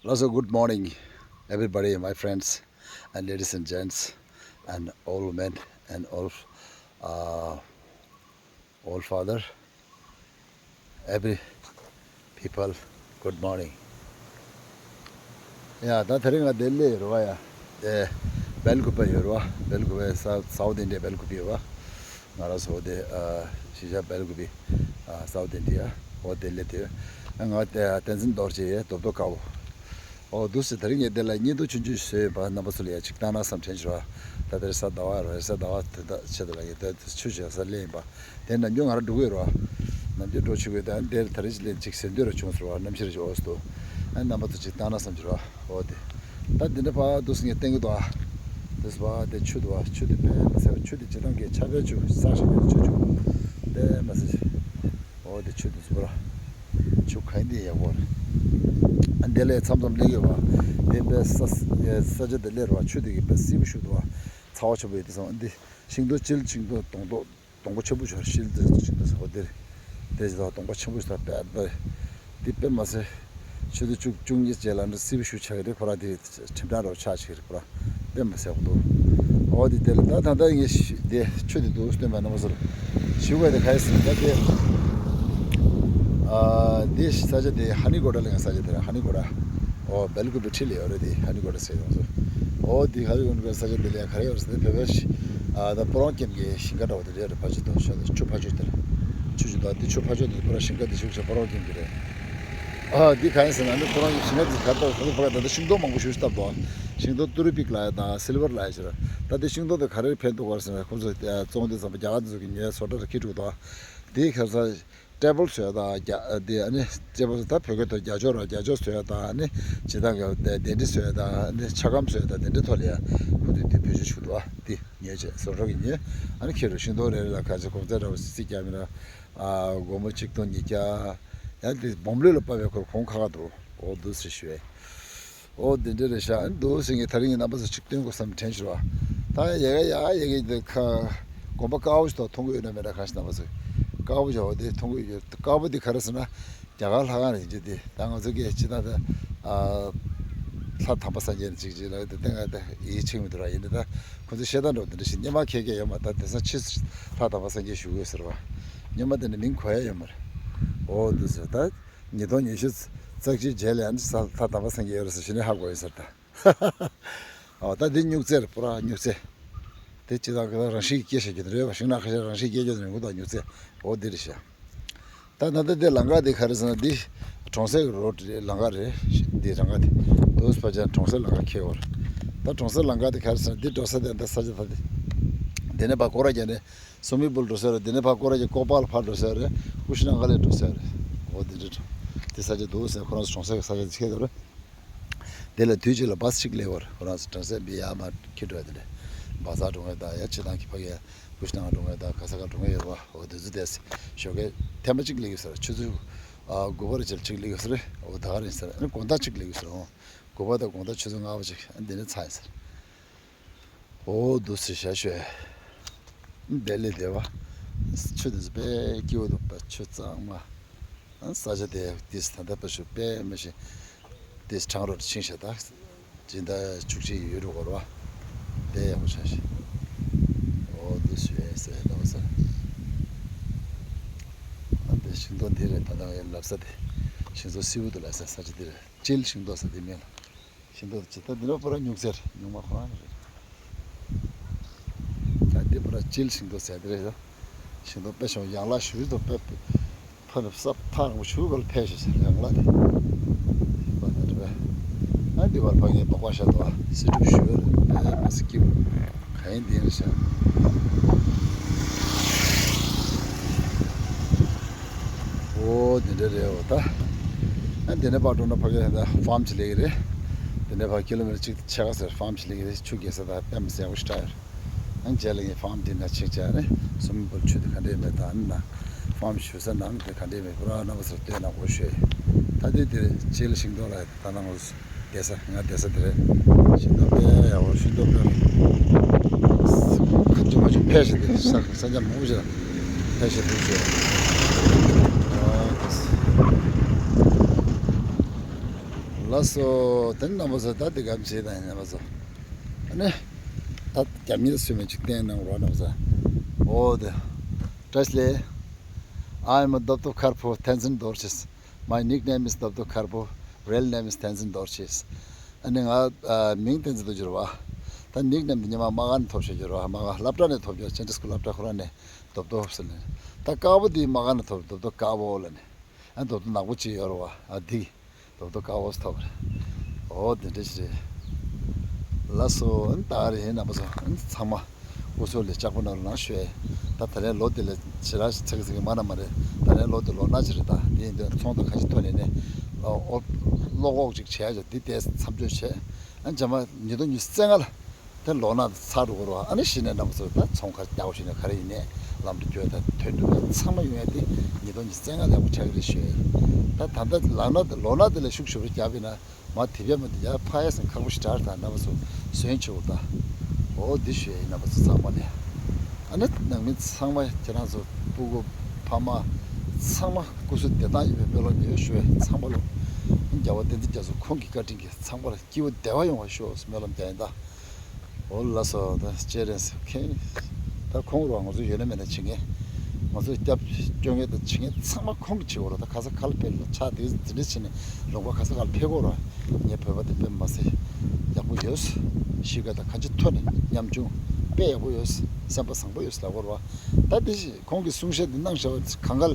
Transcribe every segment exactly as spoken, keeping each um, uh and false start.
Also, good morning, everybody, my friends and ladies and gents and old men and old, uh, old father, every people, good morning. ཡ། ད་དེ་རིང་ང་ལྡི་ལི་ཡོད་རེད་བ། ཡ། དེ་སྦེལ་ཀོབ་ཡོད་རེད་བ། སྦེལ་ཀོབ་ས་སའུ་ཐི་ཨིན་ཌི་ཡ་སྦེལ་ཀོབ་ཡོད་བ། ང་རང་ཚོ་དེ་ཨ་གཞིས་ཆགས་སྦེལ་ཀོབ། ཨ་སའུ་ཐི་ཨིན་ཌི་ཡ། འོ་དེ་ལས་དེ་ང་དེ་བསྟན་འཛིན་རྡོ་རྗེ་ཡི་རྡོབ་རྡོ་དཀར་པོ། འོ་འདུག་སེ་དེ་རིང་ངས་དེ་ལ་བརྙན་ཐུང་ཆུང་ཆུང་བཟོས་ཡོད་པ། རྣམ་པ་ཚོ་ལ་ཡ་ཅིག་བཏང་ན་བསམ་དྲན་བྱུང་བ། ད་དེར་གཟའ་ཟླ་བ་རེད། གཟའ་ཟླ་བ་དེ་དག་ཆེད་དུ་ལ་ངས་དེ་ཆུ་བཞག་ས་ལེན་ཡིན་པ། དེ་ནམ་རྒྱུན་ང་རང་འགྲོ་གི་ཡོད་རེད་བ། ནམ་རྒྱུན་འགྲོ་ཆོག་གི་ཡོད། ད་དེར་དེ་རིང་ཅིག་ལེན་ཅིག་ཟེར་འདོད་ར་བྱུང་ཟེར་བ། གནམ་གཤིས་ར་ཅིག་འོ་སོ། ཨ་རྣམ་པ་ཚོ་ཅིག་བཏང་ན་བསམ་བྱུང་བ། འོ་དེ། ད་འདི་འདྲ་ཕར་འདུག་སེ་ངས་བསྟན་གྱི་འདུག་ཨ། འདི་ཕར་དེ་ཆུ་འདུག་ཨ། ཆུ་དེ་དཔེ་མི་སྲིད་པ། ཆུ་དེ་སྤྱིར་བཏང་གི་ཆར་པའི་ཆུ་བསགས་ཤིང་ཆུ་ཆུ་དཔེ་མི་སྲིད། འོ་དེ་ཆུ་དེ་ཚོ་ར། ཆུ་གང་ཡིན་དེ་ཡག་པོ་རེད། ཨ་འདི་ལས་མཚམས་མཚམས་སླེབས་ཡོད་པ། དེ་དཔེ་ས་ས་ཆ་དེ་སླེབས་རེད་བ། ཆུ་དེ་གི་དཔེ་བསིལ་པོ་ཞིག་འདུག་ཨ། ཚ་བ་ཆེན་པོ་ཡོད་དེ་སོང་། འདི་ཤིང་སྡོང་སྤྱིར་ཤིང་སྡོང་སྡོང་པོ་སྡོང་པོ་ཆེན་པོ་ཆགས། ཤིང་དེ་ཤིང་དེ་ཟེར་བ་དེ་རེད། དེ་ཟེར་བ་སྡོང་པོ་ཆེན་པོ་ཞིག་དང་དཔེ་དཔེ། དེ་དཔེ་མི་སྲིད། ཆུ་ཚོད་བཅུ་བཅུ་གཉིས་རྗེས་ལ་འདི་བསིལ་པོ་ཞིག་ཆགས་ཀྱི་རེད། ཁོ་རང་དེ་ཁྲིམས་ཁང་རོ་ཆགས་ཀྱི་རེད། ཁོ་རང་དཔེ་མི་སྲིད་པོ་འདུག། འོ་དེ་དེ་ལ་ད་ད་ལྟ་ངས་དེ་ཆུ་དེ་འདུག་སྟོན་པ་རྣམ་པ་ཚོར་ཞུ་དགོས་དེ་ག་རེ་ཟེར་ན། ད་དེ་ཨ་དེ་ས་ཆ་དེ་ཧ་ནི་གོ་ཌ་ལབ་ས་ཆ་དེ་རེད། ཧ་ནི་གོ་ཌ། འོ་སྦེལ་ཀོབ་འཁྲིས་ལ་ཡོད་རེད། དེ་ཧ་ནི་གོ་ཌ་ཟེར་ཡོང་སོང་། འོ་དེ་ཧ་ནི་གོ་ཌ་ས་ཆ་དེ་ལ་ག་རེ་ཡོད་རེད་ཟེར་ན། བོད་པའི་ཨ་ད་སྤོ་རོང་ཀེམ་གྱི་ཞིང་ཁ་འདྲ་བོ་དེ་རེད། ཕར་ཕྱོགས་དང་ཕྱོགས་དེ་ཆུ་ཕར་ཕྱོགས་དེར། ཆུ་ཆུ་དང་དེ་ཆུ་ཕར་ཕྱོགས་དེ་པུ་ར་ཞིང་ཁ་དེ་ཆུ་ཆུ་སྤོ་རོང་ཀེམ་གྱི་རེད། ཨ་དེ་ག་ཡིན་ཟེར་ན་ནི་སྤོ་རོང་ཞིང་ཁ་དེ་ག་ལྟ་བུ་ད་ལྟ་ཤིང་སྡོང་མང་པོ་ཞིག་བཏབ་འདུག། ཤིང་སྡོང་ཏུ་རུ་པིག་ལབ་ཡ་དང་སིལ་ཝར་ལབ་ཡ་ཞིག་རེད། ད་དེ་ཤིང་སྡོང་དེ་ག་རེ་ཕན་ཐོགས་པ་རེད་ཟེར་ན། ཁོང་ཚོ་བཙོང་དུས་ཙམ་པ་རྒྱ་གར་དེ་ཚོ་གི་ཉོས་བཟོ་གྲྭ་རུ་འཁྱེར་འགྲོ་གི་འདུག། དེ་ཁ་སང་ཊེ་བལ་བཟོ་ཡ་དང་རྒྱ་དེ་ཨ་ནི་ཊེ་བལ་ད་བོད་སྐད་ཐོག་རྒྱ་ཅོག་ར། རྒྱ་ཅོག་བཟོ་ཡ་དང་ཨ་ནི་སྤྱིར་བཏང་གི་གདན་འདྲེན་བཟོ་ཡ་དང་ཨ་ནི་ཆ་སྒམ་བཟོ་ཡ་དང་དེ་འདྲའི་ཐོག་ལ་ཡ་ཁོ་ཚོས་དེ་བེད་སྤྱོད་བྱེད་ཀྱི་འདུག་ཨ། དེ་ཉོས་བྱས་བཟོ་གྲྭ་གི་ཉོས། ཨ་ནི་ཁྱེར་རུ་ཤིང་སྡོང་རེ་རེ་ལ་ཁ་ཆེ་གོང་ཚད་འདྲ་བོ་སི་སི་རྒྱག་མི་ར། ཨ་སྒོར་མོ་གཅིག་སྟོང་ཉིས་བརྒྱ། ཡང་དེ་སྦོམ་ལོས་ལ་དཔག་པའི་ཁོར་གོང་ཁ་ཁ་འདུག། འོ་འདུག་སེ་ཞུ་བས། འོ་དེ་འདྲ་རེད་ཤག། ཨ་ནི་འདུག་སེ་ངས་དེ་རིང་ངས་རྣམ་པ་ཚོ་ཅིག་སྟོན་དགོས་བསམ་དྲན་ཞུ་བ། ད་ཡ་ག་ཡ་ཡ་གི་དེ་ཁ་དགོན་པ་དཀར་པོ་ཞིག་ཐོག་མཐོང་གི་ཡོད་ན་མེད་ན། ཁ་ཤས་རྣམ་པ་ཚོ་དཀར་པོ་ཞིག་འོ་དེ་མཐོང་གི་ཡོད། དཀར་པོ་དེ་ག་རེ་ཟེར་ན། རྒྱ་གར་ལྷ་ཁང་རེད་ཅེས་དེ། ད་ང་ཚོ་གིས་སྤྱིར་བཏང་དེ་ཨ་ལྷ་དམ་པ་སངས་རྒྱས་ནས་ཅིག་ཅིག་ལབ་དེ་སྟེང་ང་དེ་ཡིད་ཆེས་མི་འདུག་ར། ཡིན་ནའི་ད་ཁོ་ཚོ་བཤད་སྟངས་འདྲ་བོ་དེ་འདྲ་ཞིག་སྔོན་མ་མཁས་མཁས་ཡོད་མ་རེད། ད་དེང་སང་ཕྱིས་ལྷ་དམ་པ་སངས་རྒྱས་ཞུ་གི་ཡོད་ཟེར་བ། སྔོན་མ་དེ་འདྲ་མིང་གོ་ཡ་ཡོད་མ་རེད། འོ་འདུག་ཟེར། ད་ཉིས་སྟོང་ཉི་ཤུ་རྩ་གཅིག་རྗེས་ལ་ཡང་ལྷ་དམ་པ་སངས་རྒྱས་ཡོད་རེད་ཟེར་ཞུས་ནས་ཧ་གོ་ཡོད་ཟེར་ད། ཨོ་ད་འདི་སྨྱུག་རྩེ་རེད། པུ་ར་སྨྱུག་རྩེ། དེ་སྤྱིར་བཏང་གི་རང་བཞིན་གྱིས་སྐྱེ་བཞག་རྒྱུ་རེད་པ། ཤིང་ནགས་ཁ་ཤས་རང་བཞིན་གྱིས་སྐྱེ་རྒྱུ་རེད་འདུག་ད་སྨྱུག་རྩེ། ཨོ་འདི་རེད་ཤག། ད་ད་ལྟ་འདི་ལམ་ཁ་འདི་ག་རེ་ཟེར་ན། འདི་གྲོང་གསེབ་ཀྱི་རོ་ཌི་རེད། ལམ་ཁ་རེད། འདི་ལམ་ཁ་འདི་དུས་ཕར་ཕྱིན་གྲོང་གསེབ་ལམ་ཁ་འཁེལ་བ་རེད། ད་གྲོང་གསེབ་ལམ་ཁ་འདི་ག་རེ་ཟེར་ན། འདི་འགྲོ་ས་དེ་འདི་ས་ཆ་ད་འདི། འདི་ནས་ཕར་སྐོར་ར་བརྒྱབ་ནས་སུ་མི་པུལ་འགྲོ་ས་རེད། འདི་ནས་ཕར་སྐོར་ར་བརྒྱབ་ཀོ་པལ་ཕར་འགྲོ་ས་རེད། ཀུ་ཤི་ན་གྷ་ལ་འགྲོ་ས་རེད། ཨོ་འདི་འདྲ་འགྲོ། འདི་ས་ཆ་འདུག་ཟེར། ཁོ་རང་ཚོ་གྲོང་གསེབ་ཀྱི་ས་ཆ་འདི་འཁེལ་འདུག་རེད། དེ་ལ་དུས་གཅིག་ལ་བཱས་གཅིག་སླེབས་པར་ཁོ་རང་ཚོ་གྲོང་གསེབ་འདི་ཡར་མར་འཁྱེར་འགྲོ་ཡ་དེ་འདྲ། བཱ་ཛར་འགྲོ་མཁན་དང་། ཡ་སྤྱིར་བཏང་གི་ཕ་གིར་ཀུ་ཤི་ན་གྷ་འགྲོ་མཁན་དང་། ག་ས་ག་འགྲོ་མཁན་ཡོད་རེད་པ། འོ་དེ་ཚོ་དེ་ཞོགས་ཀས་ཐེངས་མ་གཅིག་སླེབས་ཡོད་ས་རེད། ཆུ་ཚོད་ཨ་དགུ་པ་རེ་ཅིག་ལ་གཅིག་སླེབས་ཡོད་ས་རེད། འོ་ད་ག་རེ་ཡིན་ས་རེད། ཨ་ནི་དགོང་དག་གཅིག་སླེབས་ཡོད་ས་རེད། འོ་དགུ་པ་དང་དགོང་དག་ཆུ་ཚོད་ལྔ་པ་ཅིག། ཨ་ནི་དེ་ནས་ཚར་ཡིན་ས་རེད། འོ་འདུག་སེ་བཞག་ཤོད། བདེ་ལེགས་བདེ་བ། ཆུ་དེ་ཚོ་དཔེ་སྐྱིད་པོ་འདུག་པ། ཆུ་གཙང་མ། ཨ་ས་ཆ་དེ་ཏིས་ད་ལྟ་དཔེ་ཞུ་དཔེ་མི་ཤེས། ཏིས་གྲང་རོ་ཕྱིན་ཤག། ད་སྤྱི་ཟླ་བཅུ་གཅིག་ཡོལ་འགྲོ་གི་རེད་པ། དཔེ་ཡག་པོ་ཆགས་ཤག། འོ་འདུག་སེ་བྱས་ཟེར་ལབ་ས། ཨ་འདི་ཤིང་སྡོང་འདི་རེད། ད་ལྟ་ངས་ལབ་ས་དེ། ཤིང་སྡོང་སེར་པོ་འདུག་ལབ་ས་ས་ཆ་འདི་རེད། ཅིལ་ཤིང་སྡོང་ཟེར་དེ་མིང་ལ། ཤིང་སྡོང་ཅིག། ད་འདི་ལ་པུ་ར་སྨྱུག་རྩེ་རེད། སྨྱུག་མ་ཁོ་རང་རེད། ད་འདི་པུ་ར་ཅིལ་ཤིང་སྡོང་ཟེར་དེ་རེད། ཤིང་སྡོང་དཔེ་ཆུང་ཡང་ལ་ཞུ་དོ་དཔེ་ཕ་ནི་ས་ཐག་རིང་པོ་ཞུ་ག་ལ་ཕེབས་ཤག་ཟེར། ཡང་ལ་དེ་པ་ད་རེད་པས། ཨ་འདི་བར་ཕ་ངའི་དོགས་པ་ཤ་དོ་ཨ་སི་ཀྲུབ་ཞུ་བ་རེད། དཔེ་མི་སྲིད་སྐྱིད་པོ། ག་ཡིན་འདི་ཡིན་ཤག། འོ་འདི་འདྲ་རེད། འོ་ད། ཨ་འདི་ནས་ཕར་འགྲོ་ན་ཕ་གི་ཧན་ད་ཧྥམ་ཅིག་སླེབས་ཀྱི་རེད། འདི་ནས་ཕར་ཀི་ལོ་མི་ཊར་གཅིག་ཕྱེད་ཀ་ཟེར་ཧྥམ་ཅིག་སླེབས་ཀྱི་རེད། ཆུ་རྐྱལ་ས་དང་དཔེ་མི་སྲིད་ཡག་པོ་ཞིག་བཀྲ་ཡོད་རེད། ཨ་རྗེས་ལ་ངས་ཧྥམ་འདི་ན་ཆེད་བཅར་ནས་སུ་མི་པུལ་ཆུ་དེ་ག་འདྲས་མེད་ད་ཨ་ན་ཧྥམ་ཞུ་ས་ནང་དེ་ག་འདྲས་མེད་པུ་ར་རྣམ་པ་ཚོར་སྟོན་ན་གོ་ཤོད། ད་དེ་དེ་ཅིལ་ཤིང་སྡོང་ལ་ད་ནང་ལོ་བསྡད་ས། ང་བསྡད་ས་དེ་རེད། ཤིང་སྡོང་དཔེ་ཡག་པོ། ཤིང་སྡོང་དཔེ་ཁ་ཐུག་མ་བྱུང་ཕལ་ཆེར་དེ་ས་ས་ཆ་མང་པོ་ཞིག་ལ་ཕལ་ཆེར་འདུག་ཟེར། ཨ་ད། ལགས་སོ། དེ་ནི་རྣམ་པ་ཚོ། ད་འདི་ག་བྱེད་དང་རྣམ་པ་ཚོ། ཨ་ནི། ད་རྒྱབ་གཉེར་སུས་མེད་ཅིག་བསྟན་གནང་རོགས་རྣམ་པ་ཚོ། འོ་དེ། བཀྲ་ཤིས་བདེ་ལེགས། I am Doctor Karpho, Tenzin Dorchis. My nickname is Doctor Karpho. Real name is Tenzin Dorchis. ཨ་ནི་ང་ཨ་མིང་བསྟན་འཛིན་རྡོ་རྗེ་རེད་བ། ད་ནིག་ནེམ་འདི་ཉི་མ་མ་ག་ནས་ཐོབ་བྱས་རྒྱུ་རེད་བ། མ་ག་སློབ་གྲྭ་ནས་ཐོབ་རྒྱུ། ཅན་ཏི་སི་ཀུལ་སློབ་གྲྭ་ཁོ་རང་ནས་རྡོབ་རྡོབ་ཟེར་ནས། ད་དཀར་པོ་འདི་མ་ག་ནས་ཐོབ། རྡོབ་རྡོབ་དཀར་པོ་ལ་ནས། ཨ་རྡོབ་རྡོབ་ནག་པོ་ཅིག་ཡོད་རེད་བ། ཨ་འདི་རྡོབ་རྡོབ་དཀར་པོ་ཐོབ་རེད། འོ་དེ་འདྲ་ཞིག་རེད། ལགས་སོ། ཨ་ནི་ད་ག་རེ་ཡིན། རྣམ་པ་ཚོ་ཨ་ནི་ཚང་མ། སྐུ་གཟུགས་ལ་ལྕགས་པོ་ནང་ལ་ནང་ཞུ་ཡས། ད་ད་ལན་ལོ་དེ་ལ་ཞེ་དྲག་ཚིག་ཚིག་མ་ན་མ་རེད། ད་ལན་ལོ་དེ་ལོ་ན་ཅིག་རེད། ད་དེ་ཡིན་དུས་ཚོང་དང་ཁ་ཤས་ཐོན་ནས་ནས་ཨོ་བློ་ཁོག་ཅིག་བྱས་ཡ་འདི་ཏོག་ཙམ་མཚམས་འཇོག་བྱས། ཨ་རྗེས་མ་ཉིས་སྟོང་ཉི་ཤུ་རྩ་ལྔ་ལ་དེ་ལོ་ན་ཚར་འགྲོ་གི་རེད་བ། ཨ་ནི་གཞི་ནས་རྣམ་པ་ཚོ་ད་ཚོང་ཁ་རྒྱག་པ་ཞིག་ནས་ག་རེ་ཡིན་ནས་ལམ་དུ་བསྐྱོད། ད་དོན་འགྲུབ་པ་ཚང་མ་ཡོང་ཡ་དེ་ཉིས་སྟོང་ཉི་ཤུ་རྩ་ལྔ་ལ་ཡག་པོ་ཆགས་ཀྱི་རེད་ཞུ་ཡ་ཡིན། ད་ད་ལྟ་ལོ་ན་ལོ་ན་དེ་ལ་ཤུགས་ཞེ་པོ་བརྒྱབ་ཡིན་ན། མ་དེ་བས་མ་དེ་ཡར་འཕར་ཡས་ཟིན་ཁག་པོ་ཞིག་རེད། ད་རྣམ་པ་ཚོ་གཟོན་བྱེད་དགོས། ད་འོ་འདི་ཞུ་ཡ་ཡིན། རྣམ་པ་ཚོ་ཚང་མ་ལ། ཨ་ནི་ནང་མི་ཚང་མ་ཁྱེད་རང་ཚོ་སྤུ་གུ་ཕ་མ་ཚང་མ་སྐུ་གཟུགས་བདེ་ཐང་ཡོད་པའི་སྨོན་ལམ་ཡོད་ཞུ་ཡ་ཡིན། ཚང་མ་ལ་རྒྱལ་བ་བསྟན་འཛིན་རྒྱ་མཚོ་ཁོང་གི་བཀའ་དྲིན་གྱིས་ཚང་མ་ལ་སྐྱིད་པོ་བདེ་བ་ཡོང་བ་ཤོག་སྨོན་ལམ་རྒྱག་ཡིན། ད་འོ་ལགས་སོ། ད་ཅེ་རེན་སི་ཁེ། ད་ཁོང་རུ་ང་ཚོ་ཡོད་ན་མེད་ན་བྱེད་མཁན། ང་ཚོ་སྐྱབས་བཅོལ་མཁན་དང་བྱེད་མཁན་ཚང་མ་ཁོང་གིས་བྱེད་དགོས་རེད། ད་ག་ས་ག་ལ་ཕེབས་ལ་ཆ་དེ་འདི་འདྲ་བྱས་ནས་ལུང་པ་ག་ས་ག་ལ་ཕེབས་དགོས་རེད། ངའི་བོད་པ་དེ་དཔེ་མ་སྲིད་ཡག་པོ་ཡོད། གཤིས་ཀ་དང་གང་ཅི་ཐོག་ནས་ཉམ་ཆུང་དཔེ་ཡག་པོ་ཡོད། སེམས་པ་བཟང་པོ་ཡོད་ལབ་དགོས་རེད་བ། ད་དེ་བཞིན་ཁོང་གིས་གསུང་བཤད་འདི་གནང་བཞག་པ་གང་ག་ལ།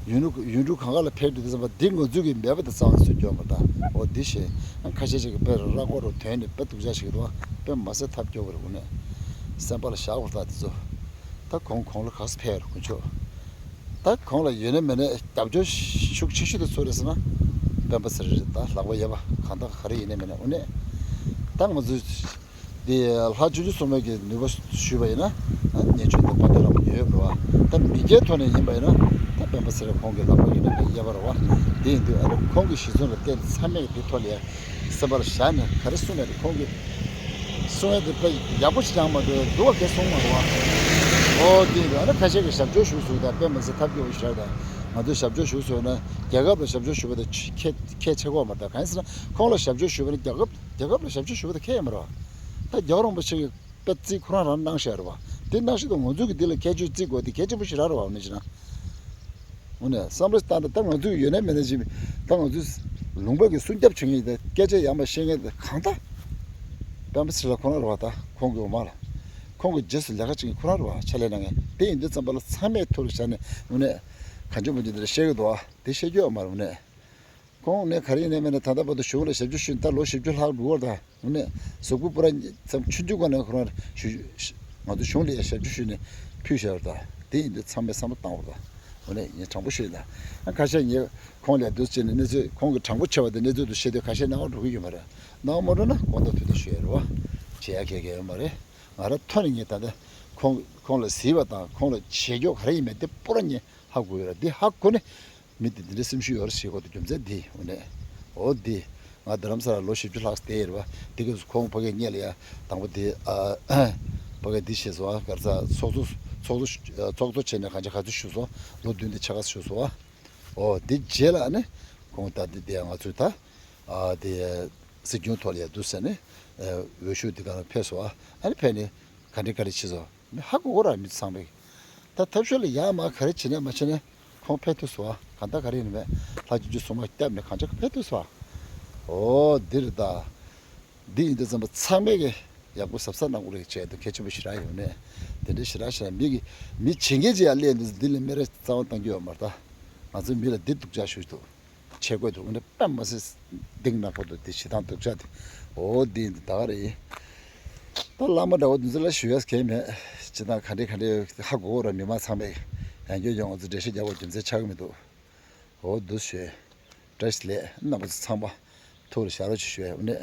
ཡུན་རུ་ཡུན་རུ་གང་ག་ལ་ཕེབས་དུས་དེ་ཙམ་པ་འདི་ང་ཚོ་གི་མེད་པ་དེ་རྩ་བ་ནས་སུ་སྐྱོན་པ། ད་འོ་འདི་ཞེས་ཁ་ཤས་ཤིག་གི་དཔེ་ར་ར་སྐོར་རུ་དོན་ནི་དཔེ་སྡུག་ཅག་ཞིག་རུ་དཔེ་མ་སེ་ཐབས་སྐྱོ་བར་འུ་ནས་སེམས་པ་ལ་བཞག་པར། ད་དེ་ཚོ་ད་ཁོང་ཁོང་ལ་ག་སུ་ཕེབས་རུ་དཀོན་མཆོག་ད་ཁོང་ལ་ཡོད་ན་མེད་ན་རྒྱབ་སྐྱོར་ཤུགས་ཆེ་ཤོས་དེ་ཚོ་རེད་ཟེར་ན་སྤེན་པ་ཚེ་རིང་རེད། ད་ལག་པ་གཡས་པ་གང་ལྟར་ག་རེ་ཡིན་ན་མེད་ན་འུ་ནས་ད་ང་ཚོས། དེ་ལྷ་བཅུ་གཅིག་སྲུང་མའི་གི་ནུས་པ་ཞུས་པ་ཡིན་ན། ཉེས་སྤྱོད་དང་དཔའ་རྟགས་རང་ཡོད་པ་རེད་བ། ད་མི་སྐྱའི་ཐོག་ནས་ཡིན་པ་ཡིན་ན་ད་སྤེན་པ་ཚེ་རིང་ཁོང་གི་ལག་པ་ཡིན་ན་གཡས་པ་རེད་བ། དེ་ཡིན་དུས་ཨ་རེ་ཁོང་གི་གཞི་བཟུང་ལ་བརྟེན་ཚང་མས་དེ་ཐོག་ལ་ཡ་སེམས་པ་ལ་བཞག་ནས་ག་རེ་གསུང་ཡ་དེ་ཁོང་གི་གསུང་ཡ་དེ་དཔེ་ཡག་པོ་ཞིག་ཀྱང་མ་འདུག་སྡུག་པ་གས་གསུང་མ་རེད་བ། ཨོ་དེ་ཡིན་དུས་ཨ་རེ་ཁ་ཤས་ཀྱིས་ཞབས་ཕྱི་ཞུ་ཟེར། ད་དཔེ་མ་ཚད་ཐབས་སྐྱོ་བོ་ཞིག་རེད། ད་ང་ཚོས་ཞབས་ཕྱི་ཞུ་ཟེར་ན་རྒྱལ་ཁབ་ལ་ཞབས་ཕྱི་ཞུ་བ་དེ་ཁྱད་ཁྱད་ཆེ་གོ་མ། ད་གང་ཡིན་ཟེར་ན་ཁོང་ལ་ཞབས་ཕྱི་ཞུ་བ་ནི་རྒྱལ་ཁབ་རྒྱལ་ཁབ་ལ་ཞབས་ཕྱི་ཞུ་བ་དེ་ཁྱད་ཡོད་མ་རེད་བ། ད་རྒྱལ་བ་རིན་པོ་ཆེ་གི་དཔེ་རྩིས་ཁོ་རང་རང་གནང་བཞག་རེད་བ། དེ་གནང་བཞིན་དུ་ང་ཚོ་གི་འདི་ལ་ཁྱད་ཆོས་རྩིས་དགོས་དེ་གལ་ཆེན་པོ་ཞིག་རག་རེད་བ། འོ་ནི་ཅི་ན། འོ་ནི་བསམ་བློ་བཏང་སྟེ་ད་ང་ཚོ་གི་ཡོད་ན་མེད་ན་ཅི། ད་ང་ཚོ་ལུང་པ་གི་སྲུང་སྐྱོབ་བྱེད་མཁན་དེ་སྐད་ཆ་ཡང་མ་བཤད་མཁན་དེ་གང་ལྟར་སྤེན་པ་ཚེ་རིང་ཁོ་རང་རེད་བ། ད་ཁོང་གི་འོག་མ་ལ་ཁོང་གི་རྗེས་སུ་ལས་ཀ་བྱེད་མཁན་ཁོ་རང་རེད་བ། ཕྱག་ལས་གནང་མཁན་དེ་ཡིན་དུས་ཙམ་པ་ལ་ཚང་མས་ཐུགས་ལ་བཞག་ནས་འོ་ནི་གང་བྱུང་མང་བྱུང་དེ་འདྲ་བཤད་གི་འདུག་བ། དེ་བཤད་རྒྱུ་ཡོད་མ་རེད། འོ་ནི། ཁོང་ནས་ག་རེ་ཡིན་ནའི་མིན་ནའི་ད་ལྟ་བར་དུ་གཞུང་ལ་ཞབས་ཕྱི་ཞུས་ནས་ད་ལོ་བཞི་བཅུ་ལྷག་འགྲོ་བར་ད། འོ་ནས་གཟུགས་པོ་པུ་ར་མཚམས་ཆུང་ཆུང་སྒང་ནས་ཁོ་རང་ཞུ་ཞུ་ང་ཚོ་གཞུང་ལ་ཡང་ཞབས་ཕྱི་ཞུས་ནས་ཕུལ་བཞག་པ་ད། དེ་ཡིན་དུས་ཚང་མས་བསམ་བློ་བཏང་བར་ད། འོ་ནས་ངས་དྲང་པོ་ཞུས་ན། ཨ་ཁ་ཤས་ངས་ཁོང་ལ་འདུག་བྱས་ནས་གནས་ཚུལ་ཁོང་གི་དྲང་པོ་ཆེ་བ་དེ་གནས་ཚུལ་དུ་བཤད་དུས་ཁ་ཤས་སྣང་བ་འགྲོ་གི་ཡོད་མ་རེད། སྣང་བ་མ་འགྲོ་ན་དགོངས་དག་ཐུགས་དང་ཞུ་ཡ་རེད་བ། བྱེད་ཡ་གལ་གལ་ཡོད་མ་རེད། ང་རང་ཐོག་ནས་ངས་ད་ལྟ་ཁོང་ཁོང་ལ་གཟིགས་པ་དང་ཁོང་ལ་བྱེད་སྐྱོ་ག་རེ་ཡིན་མིན་དེ་པུ་ར་ངས་ཧ་གོ་ཡོད་ར། འདི་ཧ་གོ་ནས། མི་དེ་འདི་འདྲའི་སེམས་ཤུགས་ཡོད་རེད་ཞེས་གོ་དུ་རྒྱུ་མཚན་འདི་འོ་ནས། འོ་འདི། ང་རྡ་རམ་ས་ལ་ལོ་བཞི་བཅུ་ལྷག་བསྡད་ཡོད་རེད་བ། འདི་གི་ཁོང་ཕ་གིར་སྔོན་ལ་ཡ་དང་པོ་འདི་ཨ། ཕ་གིར་འདི་བྱས་སོང་བ། ག་རེ་ཟ། ཚོགས་གཙོ་ཚོགས་གཙོ་ཚོགས་གཙོ་བྱས་ནས་གང་ཆ་ག་ཚོད་བཞུགས་སོང་། ལོ་བདུན་འདི་ཕྱེད་ཀ་བཞུགས་སོང་བ། འོ་འདི་རྗེས་ལ་ཨ་ནི་ཁོང་ད་འདི་འདི་ང་ཚོས་ད་ཨ་འདི་སྲིད་སྐྱོང་ཐོག་ལ་ཡ་འདུག་ཟེར་ནས་འོས་ཤོག་འདི་ག་ལ་ཕེབས་སོང་བ། ཨ་ནི་ཕེབས་ནས། ག་འདྲ་ག་འདྲ་བྱས་སོང་། མི་ཧ་གོ་གོ་ར་མི་ཚང་མས། ད་ཐབས་ཤོར་ལ་ཡར་མར་ག་རེ་བྱེད་ནས་མ་བྱེད་ནས་ཁོང་ཕེབས་ཐུབ་སོང་བ། གང་ལྟར་ག་རེ་ཡིན་མེད་ལྷ་ཆོས་ཀྱི་སྲུང་མ་སྐྱབས་ནས་གང་ཆག་ཕེབས་ཐུབ་སོང་བ། འོ་འདིར་ད། འདི་ཡིན་དུས་ཙམ་པ་ཚང་མས་ཀྱི་ཡག་པོ་གཟབ་གཟབ་གནང་དགོས་རེད་བྱས་དུས་གལ་ཆེན་པོ་ཞེ་དྲག་ཡོད་ནས། དེ་འདྲའི་ཞེ་དྲག་ཞེ་དྲག་མི་གི་མི་བྱེད་མཁན་ཅིག་ཡར་སླེབས་འདུག་འདི་ལས་མི་རེ་རྩ་བ་བཏང་རྒྱུ་ཡོད་མ་རེད། ད་ང་ཚོ་མི་ལ་འདི་སྡུག་ཅག་ཞུས་འདུག་ཆས་གོས་དུ་འདི་དཔེ་མ་སྲིད་གདེང་ནག་པོ་འདུག་འདི་ཞེ་སྡང་སྡུག་ཅག་དེ། འོ་འདི་འདི་ད་ག་རེད། ད་བླ་མ་འདྲ་བོ་འདི་ཚོ་ལ་ཞུ་ཡས་གལ་མེད། སྤྱིར་བཏང་ག་འདྲས་ག་འདྲས་ཧ་གོ་གོ་ར་མི་མང་ཚང་མས་ཡང་བསྐྱར་ཡང་ང་ཚོ་འགྲེལ་བཤད་རྒྱག་དགོས་རྒྱུ་མཚན་ཆགས་ཀྱི་མི་འདུག་འོ་འདུག་ཞུ། བཀྲ་ཤིས་བདེ་ལེགས་རྣམ་པ་ཚོ་ཚང་མ། ཐུགས་ལ་བཞག་རོགས་ཞེས་ཞུ་ཡས། འོ་ནས་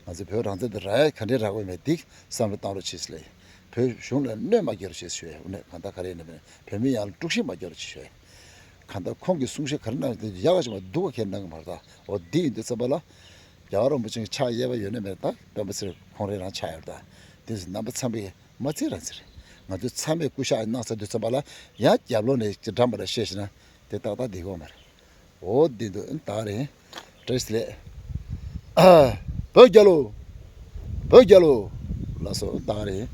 ང་ཚོ་བོད་རང་བཙན་དེ་རག་ཡས་ག་འདྲས་རག་དགོས་མེད་འདི་བསམ་བློ་བཏང་རོགས་ཞེས་ལས། བོད་གཞུང་ལ་གནོད་མ་སྐྱེལ་རོགས་ཞེས་ཞུ་ཡས། འོ་ནས་གང་ལྟར་ག་རེ་ཡིན་ན་མིན་བོད་མི་ཡོངས་ལ་དཀྲུག་ཤིང་མ་སྐྱེལ་རོགས་ཞེས་ཞུ་ཡས། གང་ལྟར་ཁོང་གིས་གསུང་བཤད་ག་རེ་གནང་ཡོད་དེ་ཡག་ག་ཅིག་མ་སྡུག་ག་ཁྱེར་གནང་གི་མ་རེད་ད། འོ་འདི་ཡིན་དུས་ཙམ་པ་ལ། རྒྱལ་བ་རིན་པོ་ཆེ་གི་ཕྱག་གཡས་པ་ཡོད་ན་མེད་ད་སྤེན་པ་ཚེ་རིང་ཁོང་རང་རང་ཆགས་ཡོད་ད། དེ་ཚོ་རྣམ་པ་ཚང་མས་མ་བརྩི་རང་བརྩི་རེད། ང་ཚོ་ཚང་མས་སྐུ་ཤག་གནང་ཚར་དུས་ཙམ་པ་ལ་ཡང་རྒྱབ་ལོག་ནས་འགྲམ་པ་ལ་བཤད་ཤེས་ན་དེ་ཏག་ཏག་བསྡད་ཀྱི་ཡོད་མ་རེད། འོ་འདི་འདུག་ཨ་ནི་ད་ག་རེད། བཀྲ་ཤིས་བདེ་ལེགས། བོད་རྒྱལ་ལོ། བོད་རྒྱལ་ལོ། ལགས་སོ། ད་རེད།